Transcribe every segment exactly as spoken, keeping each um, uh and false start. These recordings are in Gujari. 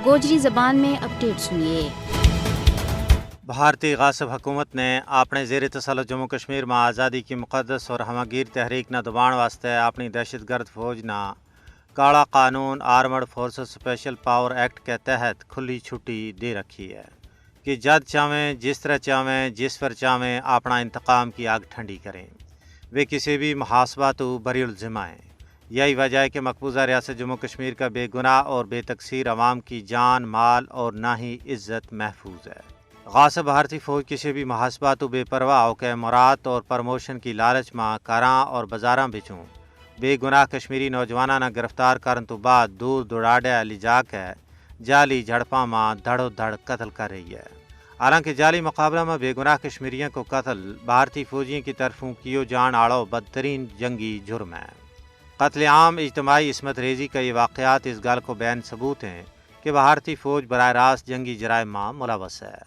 گوجری زبان میں اپڈیٹ سنیے۔ بھارتی غاصب حکومت نے اپنے زیر تسلط جموں کشمیر ما آزادی کی مقدس اور ہمہ گیر تحریک نا دبان واسطے اپنی دہشت گرد فوج نا کالا قانون آرمڈ فورسز سپیشل پاور ایکٹ کے تحت کھلی چھٹی دے رکھی ہے کہ جد چاہیں جس طرح چاہیں جس پر چاہیں اپنا انتقام کی آگ ٹھنڈی کریں۔ ویہ کسے بھی محاسبہ تو بری الذمہ ہیں۔ یہی وجہ ہے کہ مقبوضہ ریاست جموں کشمیر کا بے گناہ اور بے تقصیر عوام کی جان مال اور نہ ہی عزت محفوظ ہے۔ غاصب بھارتی فوج کسے بھی محاسبہ تو بے پرواہ ہو کے مراد اور پروموشن کی لالچ ما کاراں اور بازاراں بچوں بے گناہ کشمیری نوجواناں نا گرفتار کرن تو بعد دور دوڑاڈے علی جا کے جعلی جھڑپاں ما دھڑو دھڑ قتل کر رہی ہے۔ حالانکہ جعلی مقابلہ ما بے گناہ کشمیریوں کو قتل بھارتی فوجیوں کی طرفوں کیو جان آڑو بدترین جنگی جرم ہے۔ قتل عام اجتماعی عصمت ریزی کا یہ واقعات اس گل کو بین ثبوت ہیں کہ بھارتی فوج براہ راست جنگی جرائم ما ملوث ہے۔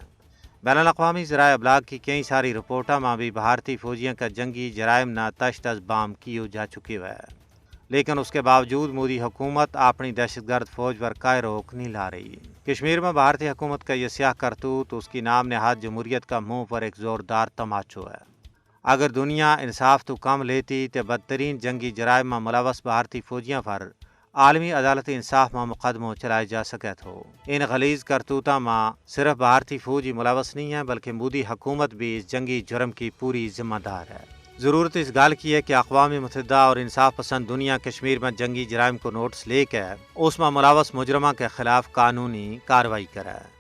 بین الاقوامی ذرائع ابلاغ کی کئی ساری رپورٹاں ما بھی بھارتی فوجیوں کا جنگی جرائم نا تشت از بام کیو جا چکے ہوئے، لیکن اس کے باوجود مودی حکومت اپنی دہشت گرد فوج پر کائے روک نہیں لا رہی۔ کشمیر ما بھارتی حکومت کا یہ سیاہ کرتوت اس کی نام نہاد جمہوریت کا منہ پر ایک زوردار تماچو ہے۔ اگر دنیا انصاف تو کم لیتی تے بدترین جنگی جرائم ما ملوث بھارتی فوجیاں پر عالمی عدالت انصاف ما مقدمو چلائے جا سکے تھو۔ ان غلیظ کرتوتاں ما صرف بھارتی فوج ہی ملوث نہیں ہے بلکہ مودی حکومت بھی اس جنگی جرم کی پوری ذمہ دار ہے۔ ضرورت اس گل کی ہے کہ اقوام متحدہ اور انصاف پسند دنیا کشمیر ما جنگی جرائم کو نوٹس لے کے اس ما ملوث مجرمہ کے خلاف قانونی کاروائی کرے۔